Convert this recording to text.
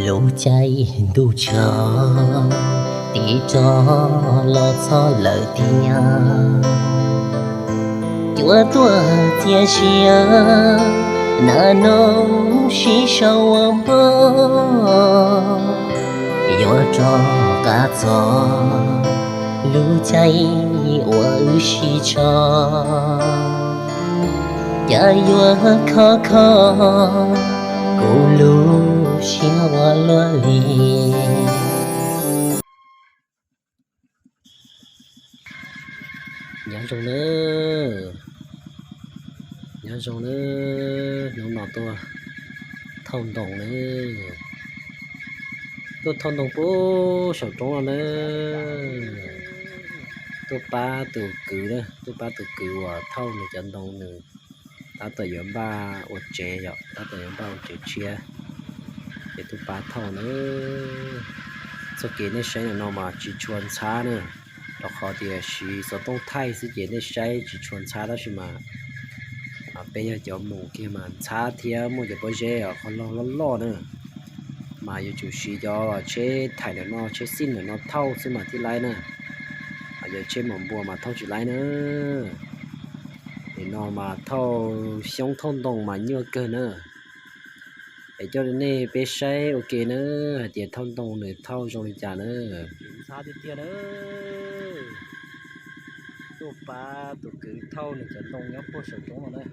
Lub caij ntuj tshoob tiv rov los txog lawm thiab. Cua tuaj txias sia, nas noog sib sau ua npoj, yuav rov qab txog lub caij uas wb sib tso. Cas yuav khov kho kuv lub siab ua luaj li. Nyob zoo nawb, nyob zoo nawb, hnub no tuaj thauj ntoo nawb, tuaj thauj ntoo puag saum roob no nawb, tuaj pab tus kwv na, tuaj pab tus kwv uas thauj nws cov ntoo nws tab tom yuav npaj ua tsev yom, tab tom yuav npaj ua tsev tshiab, ces tuaj pab thauj nawb. Txoj kev nej saib ntawm no mas tsis tshua ntxhab na, rau qhov tias siv xov tooj thaij xwb ces nej saib tsis tshua ntxhab tab sis mas peb yog cov mus kiag mas ntxhab thiab muaj cov pob zeb qhov loj loj loj na, mas yuav tsum siv cov tsheb thaim ntawm no, tsheb xij ntawm no thauj xwb mas thiaj laib na, yog tsheb mom npua mas thauj tsis laib na. Nim no mas thauj xyoob thauj ntoo mas nyuaj kawg na. Es coj nej peb saib ua ke na, hais tias thauj ntoo nws thauj zoo li cas na. Ntxhab tiag tiag na. Tuaj pab tus kwv thauj nws cov ntoo nyob puag saum roob no na.